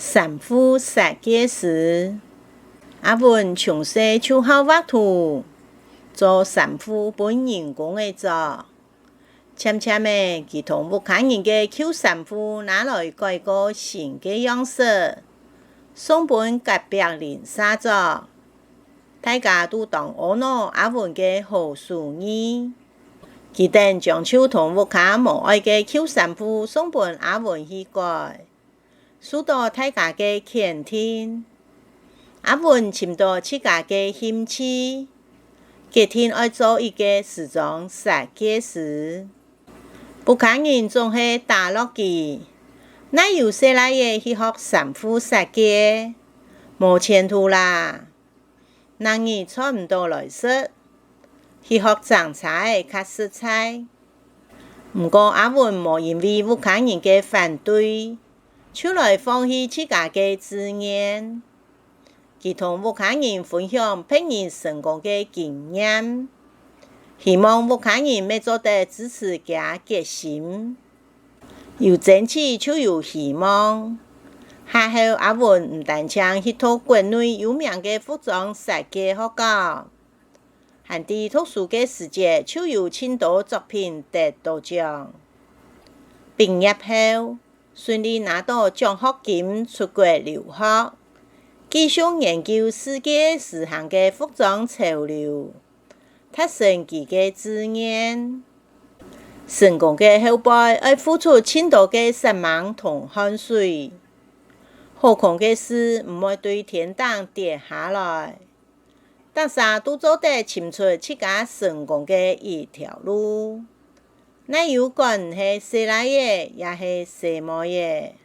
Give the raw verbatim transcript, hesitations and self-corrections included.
衫褲設計師。阿文從細就好畫圖，做衫褲分人公仔著。漸漸仔，佢同屋下人个舊衫褲拿來改個新个樣式，送分隔壁鄰舍著。大家都當阿𧩣阿文个好手藝。佢等將就同屋下無愛个舊衫褲送分阿文去改。 受到大家个肯定，阿文尋到自家个興趣，決定愛做一個時裝設計師。屋下人總係打落佢：「哪有細倈仔去學衫褲設計？無前途啦！」 「哪日賺毋到來食，去學整車仔較實在。」毋過阿文無因為屋下人个反對，就來放棄自家个志願。佢同屋下人分享別人成功个經驗，希望屋下人乜做得支持厥決心。 有爭取就有希望。下後阿文毋單淨去讀國內有名个服裝設計學校，還在讀書个時節就有盡多作品得著獎。畢業後，順利拿著獎學金出國留學，繼續研究世界時行个服裝潮流。 達成佢个志願。成功个後背愛付出盡多个煞猛同汗水。好康个事毋會對天頂跌下來，逐儕都做得尋出自家成功个一條路。哪有管係細倈仔也係細妹仔。